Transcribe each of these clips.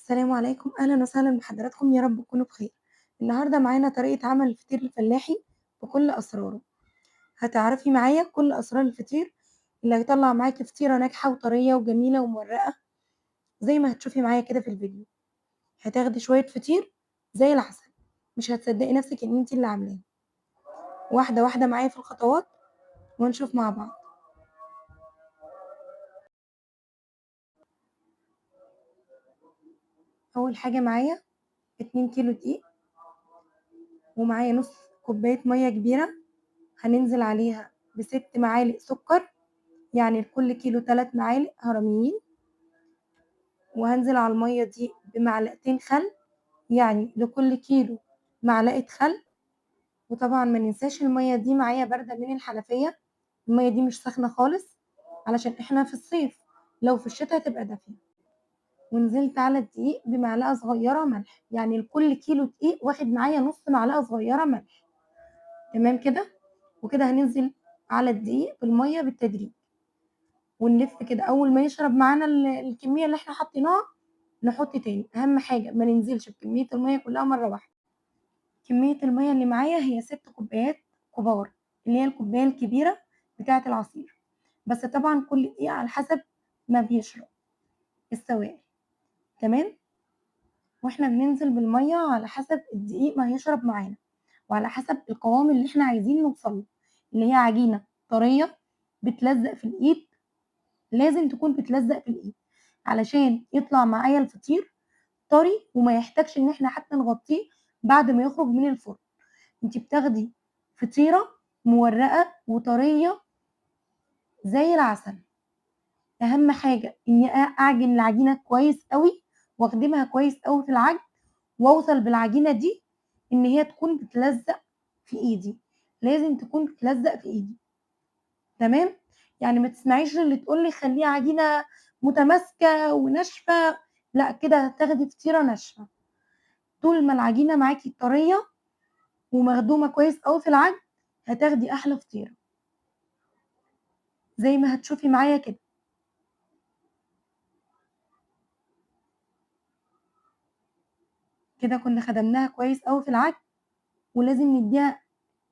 السلام عليكم، أهلًا وسهلًا بحضراتكم، يا رب تكونوا بخير. النهارده معانا طريقة عمل الفطير الفلاحي بكل أسراره. هتعرفي معايا كل أسرار الفطير اللي هيطلع معاكي فطيرة ناجحة وطرية وجميلة ومورقة زي ما هتشوفي معايا كده في الفيديو. هتاخدي شوية فطير زي العسل، مش هتصدقي نفسك إن انتي اللي عاملاه. واحدة واحدة معايا في الخطوات ونشوف مع بعض. أول حاجة معايا 2 كيلو دقيق، ومعايا نص كوباية مية كبيرة هننزل عليها ب6 معالق سكر، يعني لكل كيلو 3 معالق هرميين، وهنزل على المية دي بمعلقتين خل، يعني لكل كيلو معلقة خل. وطبعا ما ننساش المية دي معايا باردة من الحنفية، المية دي مش سخنة خالص علشان احنا في الصيف، لو في الشتاء هتبقى دافية. ونزلت على الدقيق بمعلقة صغيرة ملح، يعني لكل كيلو دقيق واخد معايا نص معلقة صغيرة ملح. تمام كده؟ وكده هننزل على الدقيق بالمية بالتدريج ونلف كده. أول ما يشرب معانا الكمية اللي احنا حطيناها نحط تاني. أهم حاجة ما ننزلش بكمية المية كلها مرة واحدة. كمية المية اللي معايا هي 6 كوبايات كبار، اللي هي الكوباية الكبيرة بتاعة العصير، بس طبعا كل دقيقة على حسب ما بيشرب السوائل. تمام؟ واحنا بننزل بالمية على حسب الدقيق ما هيشرب معانا، وعلى حسب القوام اللي احنا عايزين نوصله، اللي هي عجينة طرية بتلزق في الايد. لازم تكون بتلزق في الايد علشان يطلع معايا الفطير طري وما يحتاجش ان احنا حتى نغطيه بعد ما يخرج من الفرن. انت بتاخدي فطيرة مورقة وطرية زي العسل. اهم حاجة اني اعجن العجينة كويس قوي واخدمها كويس قوي في العجن، واوصل بالعجينة دي ان هي تكون بتلزق في ايدي، لازم تكون بتلزق في ايدي. تمام؟ يعني ما تسمعيش اللي تقولي خليها عجينة متماسكة وناشفة، لا كده هتاخدي فطيرة ناشفة. طول ما العجينة معاكي طرية ومخدومة كويس قوي في العجن هتاخدي احلى فطيرة زي ما هتشوفي معايا كده. كده كنا خدمناها كويس قوي في العجن، ولازم نديها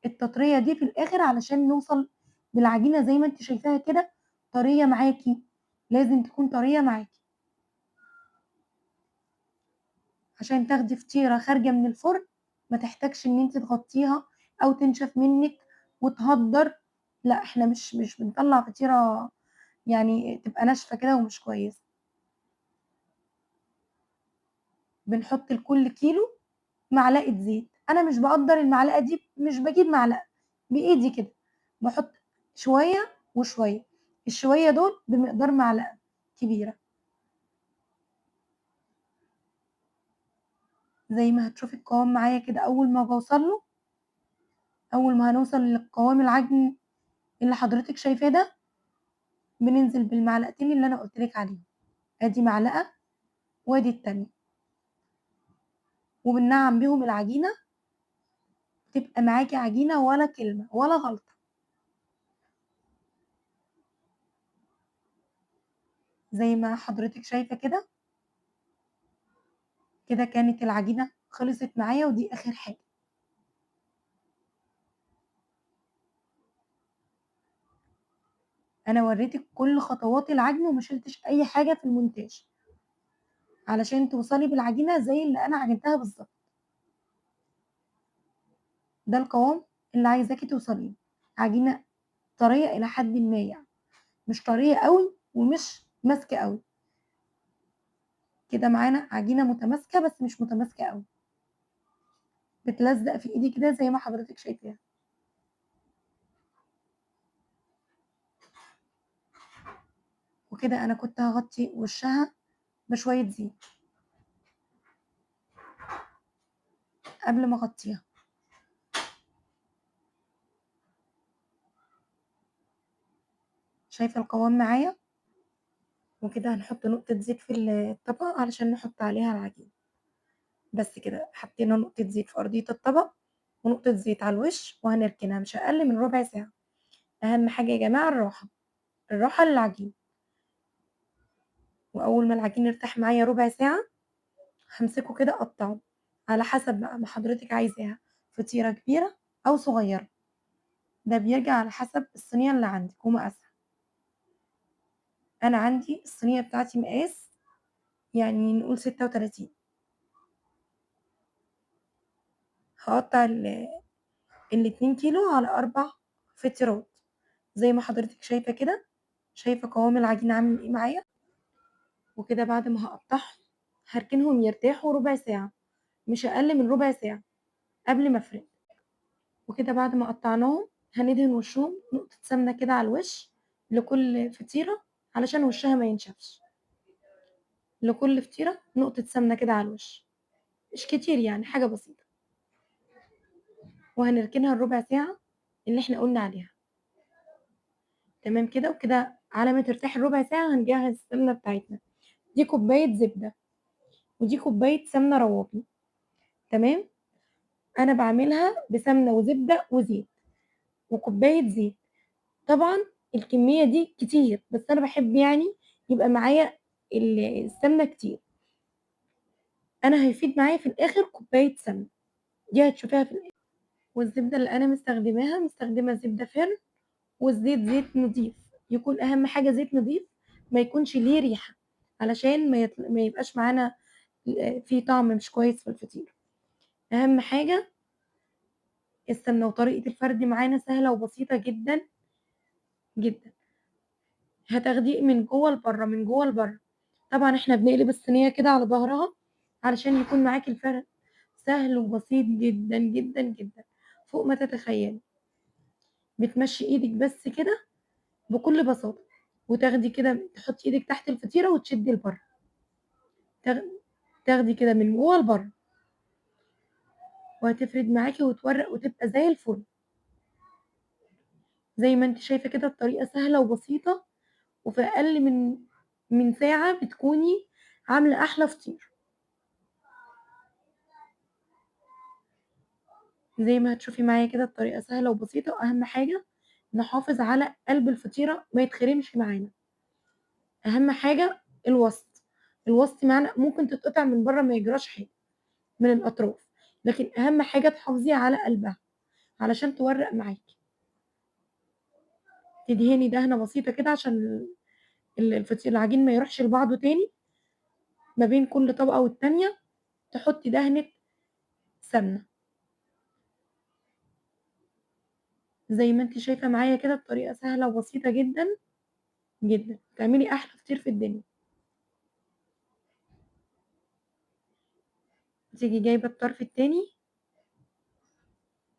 التطرية دي في الاخر علشان نوصل بالعجينة زي ما انت شايفاها كده طرية معاكي. لازم تكون طرية معاكي عشان تاخدي فطيرة خارجة من الفرن ما تحتاجش ان انت تغطيها او تنشف منك وتهدر. لا احنا مش بنطلع فطيرة يعني تبقى ناشفة كده ومش كويسة. بنحط لكل كيلو معلقة زيت. انا مش بقدر المعلقة دي، مش بجيب معلقة، بايدي كده بحط شوية وشوية، الشوية دول بمقدار معلقة كبيرة زي ما هتشوفي القوام معايا كده. اول ما بوصل له، اول ما هنوصل للقوام العجن اللي حضرتك شايفاه ده، بننزل بالمعلقتين اللي انا قلتلك عليهم. ادي معلقة وادي التانية، وبننعم بيهم العجينة. تبقى معاكي عجينة ولا كلمة ولا غلطة زي ما حضرتك شايفة كده. كده كانت العجينة خلصت معايا، ودي آخر حاجة. أنا وريتك كل خطوات العجن وما شلتش أي حاجة في المونتاج علشان توصلي بالعجينة زي اللي أنا عجنتها بالظبط. ده القوام اللي عايزاكي توصلي له، عجينة طرية إلى حد ما، يعني مش طرية قوي ومش ماسكة قوي. كده معانا عجينة متماسكة بس مش متماسكة قوي، بتلزق في ايدي كده زي ما حضرتك شايفاها. وكده انا كنت هغطي وشها بشوية زيت قبل ما اغطيها. شايفة القوام معايا؟ وكده هنحط نقطة زيت في الطبق علشان نحط عليها العجين. بس كده حطينا نقطة زيت في أرضية الطبق ونقطة زيت على الوش، وهنركنها مش أقل من ربع ساعة. أهم حاجة يا جماعة الراحة، الراحة للعجين. وأول ما العجين يرتاح معايا ربع ساعة همسكه كده أقطعه على حسب بقى ما حضرتك عايزاها فطيرة كبيرة أو صغيرة، ده بيرجع على حسب الصينية اللي عندك ومقاسها. أنا عندي الصينية بتاعتي مقاس يعني نقول 36. هقطع ال2 كيلو على 4 فطيرات زي ما حضرتك شايفة كده. شايفة قوام العجينة عامل ايه معايا؟ وكده بعد ما هقطعهم هركنهم يرتاحوا ربع ساعة، مش أقل من ربع ساعة قبل ما أفرد. وكده بعد ما قطعناهم هندهن وشهم نقطة سمنة كده على الوش لكل فطيرة علشان وشها ما ينشفش. لكل فطيرة نقطة سمنة كده على الوش، مش كتير يعني، حاجة بسيطة. وهنركنها الربع ساعة اللي احنا قلنا عليها. تمام كده. وكده على ما ترتاح الربع ساعة هنجهز السمنة بتاعتنا. دي كوباية زبدة ودي كوباية سمنة روابي. تمام. أنا بعملها بسمنة وزبدة وزيت وكوباية زيت. طبعا الكمية دي كتير، بس أنا بحب يعني يبقى معايا السمنة كتير. أنا هيفيد معايا في الآخر كوباية سمنة، دي هتشوفيها في الآخر. والزبدة اللي أنا مستخدماها مستخدمة زبدة فرن، والزيت زيت نضيف، يكون أهم حاجة زيت نضيف ما يكونش ليه ريحة علشان ما يبقاش معانا في طعم مش كويس في الفطير. أهم حاجة السمنة. وطريقة الفرد معانا سهلة وبسيطة جدا جدا. هتاخديه من جوه لبره، من جوه لبره. طبعا احنا بنقلب الصينية كده على ظهرها علشان يكون معاكي الفرد سهل وبسيط جدا جدا جدا فوق ما تتخيلي. بتمشي ايدك بس كده بكل بساطة، وتاخدي كده تحطي ايدك تحت الفطيرة وتشدي لبره، تاخدي كده من جوه لبره، وهتفرد معاكي وتورق وتبقى زي الفل. زي ما انت شايفة كده الطريقة سهلة وبسيطة، وفي اقل من ساعة بتكوني عاملة احلى فطير. زي ما هتشوفي معايا كده الطريقة سهلة وبسيطة. واهم حاجة نحافظ على قلب الفطيرة ما يتخرمش معانا. اهم حاجة الوسط، الوسط معانا ممكن تتقطع من بره ما يجراش حاجة من الاطراف، لكن اهم حاجة تحافظي على قلبها علشان تورق معاكي. تدهني دهنة بسيطة كده عشان الفطير العجين ما يروحش لبعضه تاني. ما بين كل طبقة والتانية تحطي دهنة سمنة. زي ما انت شايفة معايا كده الطريقة سهلة وبسيطة جدا جدا، تعملي احلى فطير في الدنيا. تيجي جايبة الطرف التاني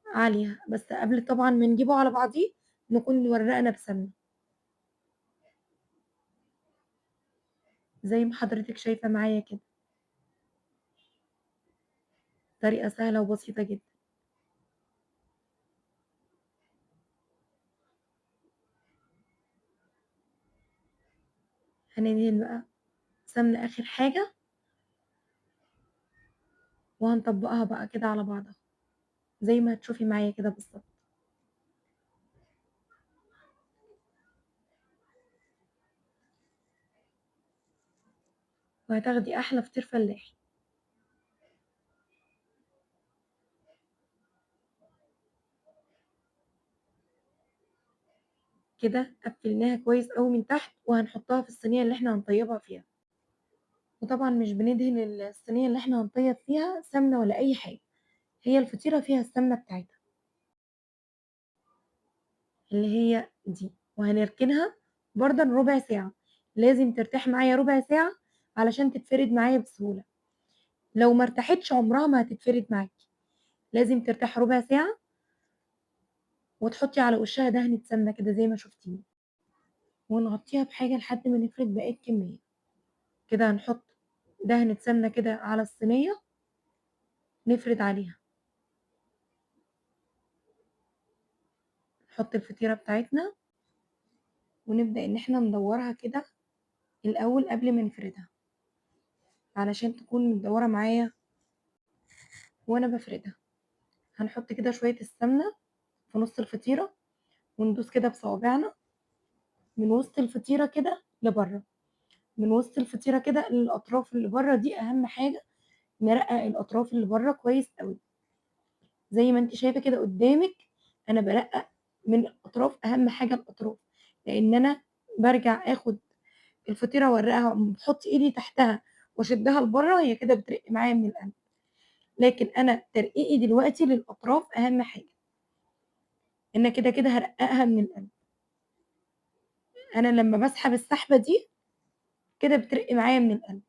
عليها، بس قبل طبعا ما نجيبه على بعضيه نكون ورقنا بسمنة. زي ما حضرتك شايفة معايا كده طريقة سهلة وبسيطة جدا. هندهن بقى سمنة آخر حاجة، وهنطبقها بقى كده على بعضها زي ما هتشوفي معايا كده بالظبط. وهتاخدي أحلى فطير فلاحي. كده قفلناها كويس قوي من تحت، وهنحطها في الصينية اللي احنا هنطيبها فيها. وطبعا مش بندهن الصينية اللي احنا هنطيب فيها سمنة ولا أي حاجة، هي الفطيرة فيها السمنة بتاعتها اللي هي دي. وهنركنها برضه ربع ساعة، لازم ترتاح معايا ربع ساعة علشان تتفرد معايا بسهولة. لو ما ارتاحتش عمرها ما هتتفرد معاكي، لازم ترتاح ربع ساعة. وتحطي على وشها دهنة سمنة كده زي ما شفتيني، ونغطيها بحاجة لحد ما نفرد باقي الكمية. كده هنحط دهنة سمنة كده على الصينية نفرد عليها، نحط الفطيرة بتاعتنا، ونبدأ ان احنا ندورها كده الاول قبل ما نفردها علشان تكون متدورة معايا وانا بفردها. هنحط كده شوية السمنة في نص الفطيرة، وندوس كده بصوابعنا من وسط الفطيرة كده لبره، من وسط الفطيرة كده للأطراف اللي بره دي. أهم حاجة نرقق الأطراف اللي بره كويس أوي. زي ما أنتِ شايفة كده قدامِك أنا بارقق من الأطراف، أهم حاجة الأطراف، لإن أنا بارجع آخد الفطيرة وأرققها، باحط إيدي تحتها وأشدها لبره، هي كده بترق معايا من القلب، لكن أنا ترقيقي دلوقتي للأطراف أهم حاجة. أنا كده كده هارققها من القلب. أنا لمّا باسحب السحبة دي كده بترق معايا من القلب،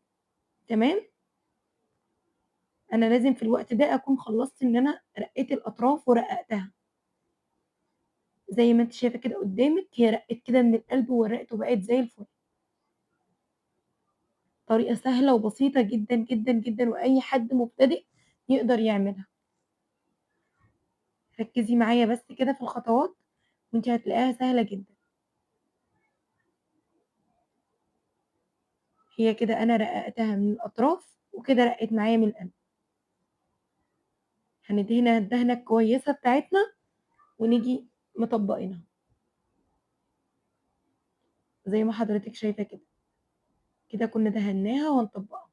تمام؟ أنا لازم في الوقت ده أكون خلصت إن أنا رقيت الأطراف ورققتها. زي ما أنتِ شايفة كده قدامِك هي رقت كده من القلب ورقت وبقت زي الفل. طريقة سهلة وبسيطة جدًا، جدًا، جدًا، وأي حد مبتدئ يقدر يعملها. ركزي معايا بس كده في الخطوات وأنتِ هتلاقيها سهلة جدًا. هي كده أنا رققتها من الأطراف وكده رقت معايا من القلب. هندهنها الدهنة الكويسة بتاعتنا ونيجي مطبقينها زي ما حضرتك شايفة كده. كده كنا دهناها وهنطبقها.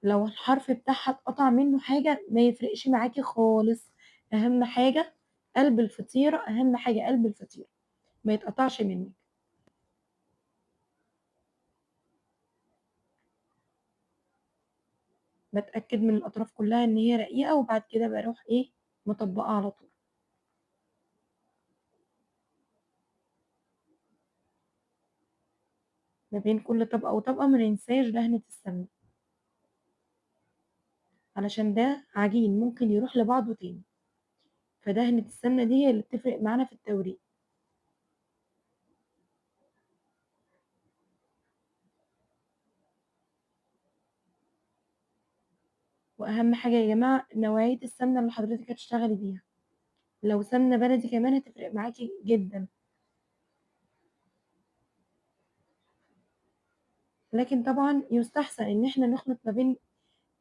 لو الحرف بتاعها اتقطع منه حاجة ما يفرقش معاكي خالص، أهم حاجة قلب الفطيرة، أهم حاجة قلب الفطيرة ما يتقطعش منك. بتأكد من الأطراف كلها إن هي رقيقة، وبعد كده بروح مطبقة على طول. ما بين كل طبقة وطبقة ما ننساش دهنة السمنة، علشان ده عجين ممكن يروح لبعضه تاني، فدهنة السمنة دي هي اللي بتفرق معانا في التوريق. وأهم حاجة يا جماعة نوعية السمنة اللي حضرتك هتشتغلي بيها، لو سمنة بلدي كمان هتفرق معاكي جدا، لكن طبعا يستحسن إن احنا نخلط ما بين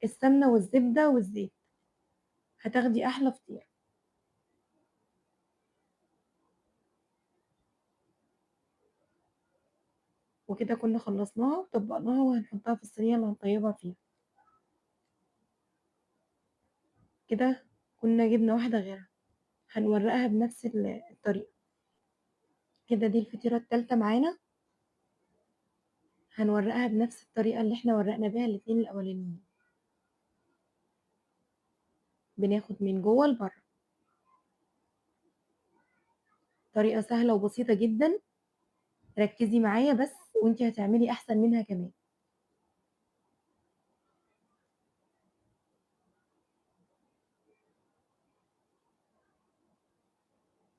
السمنة والزبدة والزيت، هتاخدي أحلى فطير. وكده كنا خلصناها وطبقناها وهنحطها في الصينية اللي هنطيبها فيها. كده كنا جبنا واحدة غيرها، هنورقها بنفس الطريقة. كده دي الفطيرة التالتة معانا، هنورقها بنفس الطريقة اللي احنا ورقنا بيها الاتنين الأولانيين. بناخد من جوه لبره، طريقة سهلة وبسيطة جدا، ركزي معايا بس وانتي هتعملي أحسن منها كمان.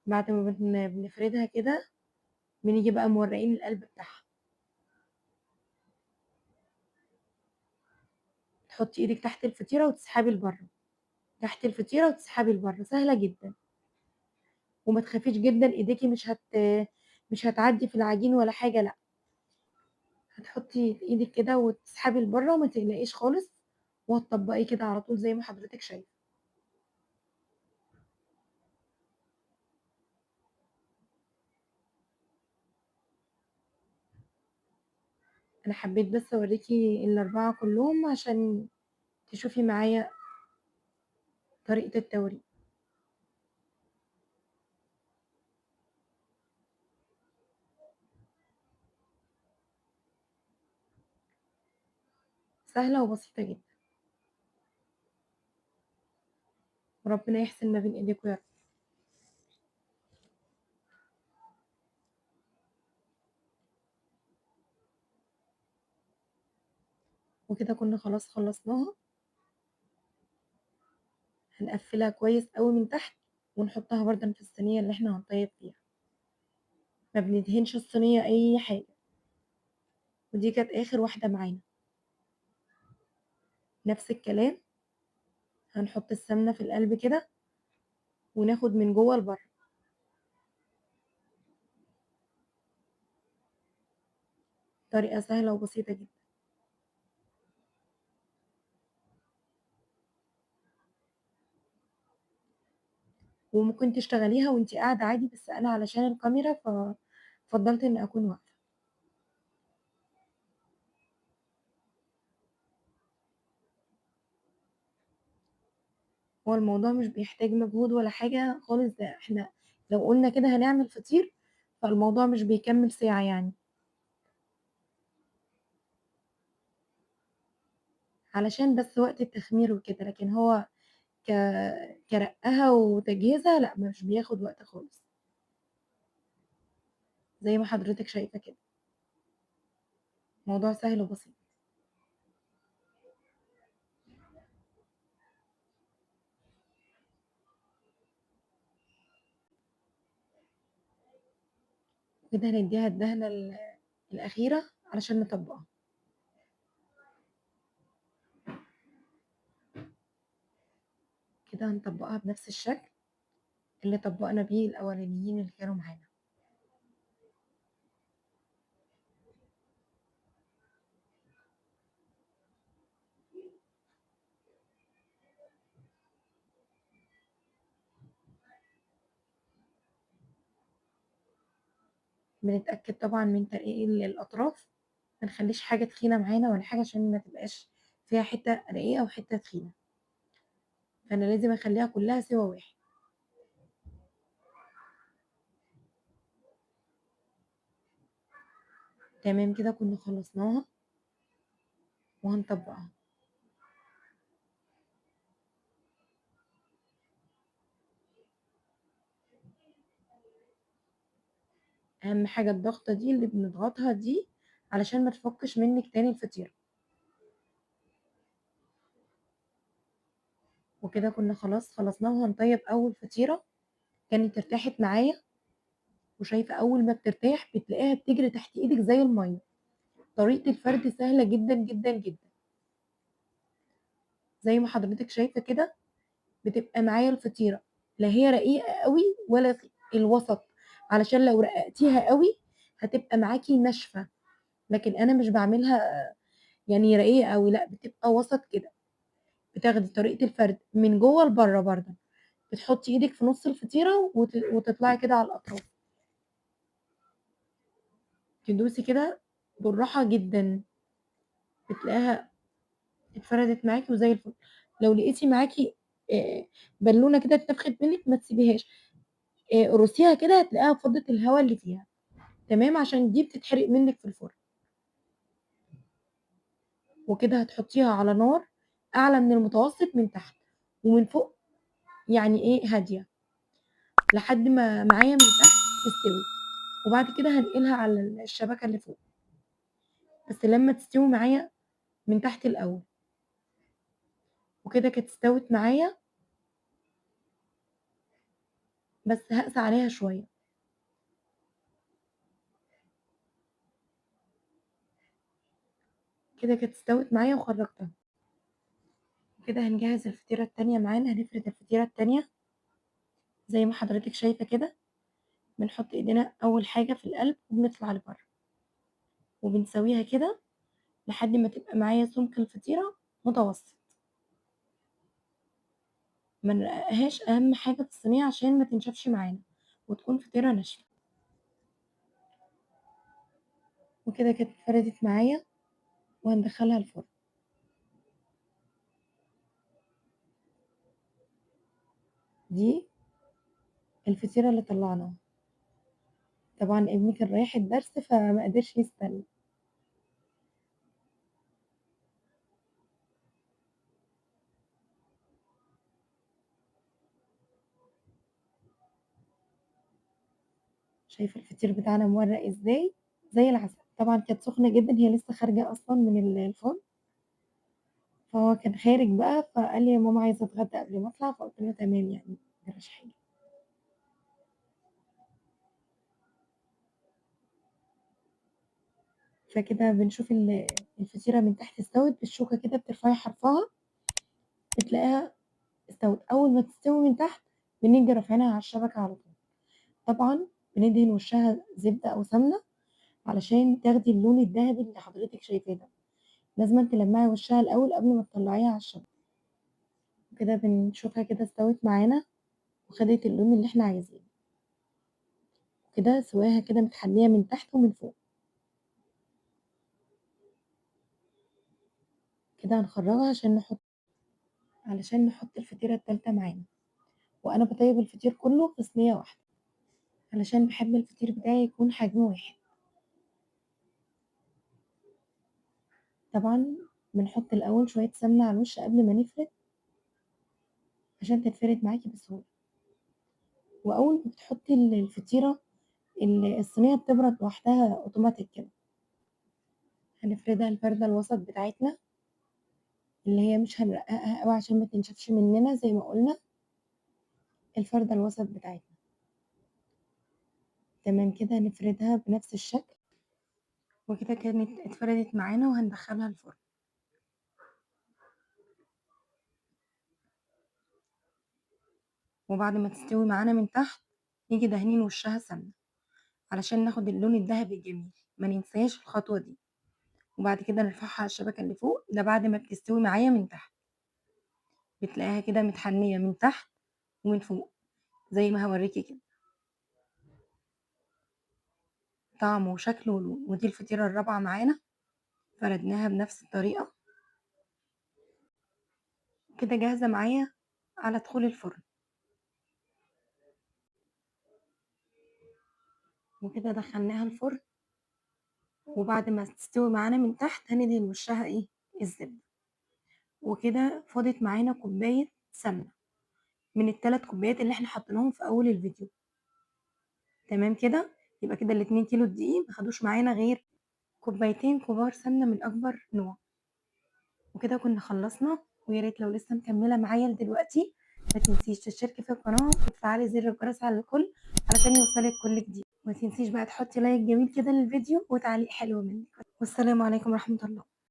بعد ما بنفردها كده بنيجي بقى مورقين القلب بتاعها. تحطي ايدك تحت الفطيرة وتسحبي لبره، تحت الفطيرة وتسحبي لبره، سهلة جدا وما تخافيش جدا، ايديكي مش هتعدي في العجين ولا حاجة، لا هتحطي ايدك كده وتسحبي لبره وما تقلقيش خالص، وهتطبقي كده على طول زي ما حضرتك شايفة. انا حبيت بس اوريكي الاربعة كلهم عشان تشوفي معايا طريقة التوريق. سهلة وبسيطة جدا، وربنا يحسن ما بين ايديكم يا رب. وكده كنا خلاص خلصناها. هنقفلها كويس قوي من تحت ونحطها برده في الصينية اللي احنا هنطيب فيها، ما بندهنش الصينية اي حاجة. ودي كانت اخر واحدة معانا. نفس الكلام، هنحط السمنة في القلب كده وناخد من جوه لبره. طريقة سهلة وبسيطة جدا. وممكن تشتغليها وانتي قاعدة عادي، بس أنا علشان الكاميرا ففضلت إن أكون واقفة. هو الموضوع مش بيحتاج مجهود ولا حاجة خالص، ده إحنا لو قُلنا كده هنعمل فطير، فالموضوع مش بيكمّل ساعة يعني. علشان بس وقت التخمير وكده، لكن هو ك كرقّها وتجهيزها لأ، مش بياخد وقت خالص. زي ما حضرتِك شايفة كده. موضوع سهل وبسيط. كده هندّيها الدهنة الأخيرة علشان نطبّقها. كده هنطبّقها بنفس الشكل اللي طبّقنا بيه الأولانيين اللي كانوا معانا. بنتأكد طبعًا من ترقيق الأطراف، ما نخلّيش حاجة تخينة معانا ولا حاجة عشان ما تبقاش فيها حتّة رقيقة وحتّة تخينة. فأنا لازم أخلّيها كلّها سِوَى واحد. تمام كده كنا خلصناها وهنطبّقها. أهم حاجة الضغطة دي اللي بنضغطها دي علشان ما تفكش منِّك تاني الفطيرة. وكده كنا خلاص خلصناها وهنطيب أول فطيرة كانت ارتاحت معايا، وشايفة أول ما بترتاح بتلاقيها بتجري تحت إيدِك زي المَيّة. طريقة الفرد سهلة جدًا، جدًا، جدًا. زي ما حضرتِك شايفة كده بتبقى معايا الفطيرة لا هي رقيقة أوي ولا الوسط، علشان لو رققتيها أوي هتبقى معاكِ ناشفة، لكن أنا مش باعملها يعني رقيقة أوي، لأ بتبقى وسط كده. بتاخدي طريقة الفرد من جوّه لبرّه برضه، بتحطي إيدِك في نُص الفطيرة وتطلعي كده على الأطراف. تدوسي كده بالراحة جدًا، بتلاقيها اتفردت معاكِ وزي الفل. لو لقيتِ معاكِ آآ بالونة كده اتنفخت منِّك ما تسيبيهاش، قرصيها كده هتلاقيها فضّت الهوا اللي فيها، تمام؟ عشان دي بتتحرق منِّك في الفرن. وكده هتحطيها على نار أعلى من المتوسط من تحت، ومن فوق يعني إيه هادية، لحد ما معايا من تحت تستوي، وبعد كده هانقلها على الشبكة اللي فوق، بس لمّا تستوي معايا من تحت الأول. وكده كانت استوت معايا، بس هاقسى عليها شوية. كده كانت استوت معايا وخرجتها. كده هنجهز الفطيرة التانية معانا، هنفرد الفطيرة التانية زي ما حضرتِك شايفة كده. بنحط إيدينا أول حاجة في القلب وبنطلع لبره، وبنسويها كده لحد ما تبقى معايا سمك الفطيرة متوسط. ما نرققهاش، أهم حاجة في الصينية عشان ما تنشفش معانا وتكون فطيرة ناشفة. وكده كانت اتفردت معايا وهندخلها الفرن. دي الفطيرة اللي طلعناها. طبعًا ابني كان رايح الدرس فما قدرش يستنى. شايفة الفطير بتاعنا مورق إزاي؟ زي العسل. طبعًا كانت سخنة جدًا، هي لسه خارجة أصلًا من الفرن. فهو كان خارج بقى فقال لي: "يا ماما عايزة أتغدى قبل ما أطلع." فقُلت له: "تمام يعني ما جراش حاجة." فكده بنشوف الفطيرة من تحت استوت بالشوكة كده، بترفعي حرفها بتلاقيها استوت. أول ما تستوي من تحت بنيجي رافعينها على الشبكة على طول. طبعًا بندهن وشها زبدة أو سمنة علشان تاخدي اللون الدهبي اللي حضرتِك شايفاه ده. لازمًا تلمّعي وشها الأول قبل ما تطلعيها على الشبكة. كده بنشوفها كده استوت معانا وخدت اللون اللي إحنا عايزينه. كده سواها كده متحمية من تحت ومن فوق. كده هنخرجها عشان نحط علشان نحط الفطيرة التالتة معانا. وأنا بطيب الفطير كله في صينية واحدة علشان بحب الفطير بتاعي يكون حجمه واحد. طبعا بنحط الأول شوية سمنة على الوش قبل ما نفرد عشان تتفرد معاكي بسهولة. وأول ما بتحطي الفطيرة الصينية بتبرد لوحدها اوتوماتيك كده. هنفردها الفردة الوسط بتاعتنا اللي هي مش هنرققها قوي عشان ما تنشفش مننا زي ما قلنا، الفردة الوسط بتاعتنا. تمام كده هنفردها بنفس الشكل. وكده كانت اتفردت معانا، وهندخلها الفرن. وبعد ما تستوي معانا من تحت نيجي دهنين وشها سمنة علشان ناخد اللون الذهبي الجميل، ما ننساش الخطوة دي. وبعد كده نرفعها على الشبكة اللي فوق، ده بعد ما بتستوي معايا من تحت بتلاقيها كده متحنية من تحت ومن فوق زي ما هوريكي كده، طعم وشكل ولون. ودي الفطيرة الرابعة معانا، فردناها بنفس الطريقة كده، جاهزة معايا على دخول الفرن. وكده دخلناها الفرن، وبعد ما تستوي معانا من تحت هندهن وشها ايه الزبدة. وكده فاضت معانا كوباية سمنة من ال3 كوبايات اللي احنا حطيناهم في اول الفيديو. تمام كده، يبقى كده ال2 كيلو دقيق ما خدوش معانا غير كوبايتين كبار سمنة من اكبر نوع. وكده كنا خلصنا. ويا ريت لو لسه مكملة معايا لدلوقتي ما تنسيش تشتركي في القناة وتفعلي زر الجرس على الكل علشان يوصلك كل جديد. وما تنسيش بقى تحطي لايك جميل كده للفيديو وتعليق حلو منك. والسلام عليكم ورحمة الله.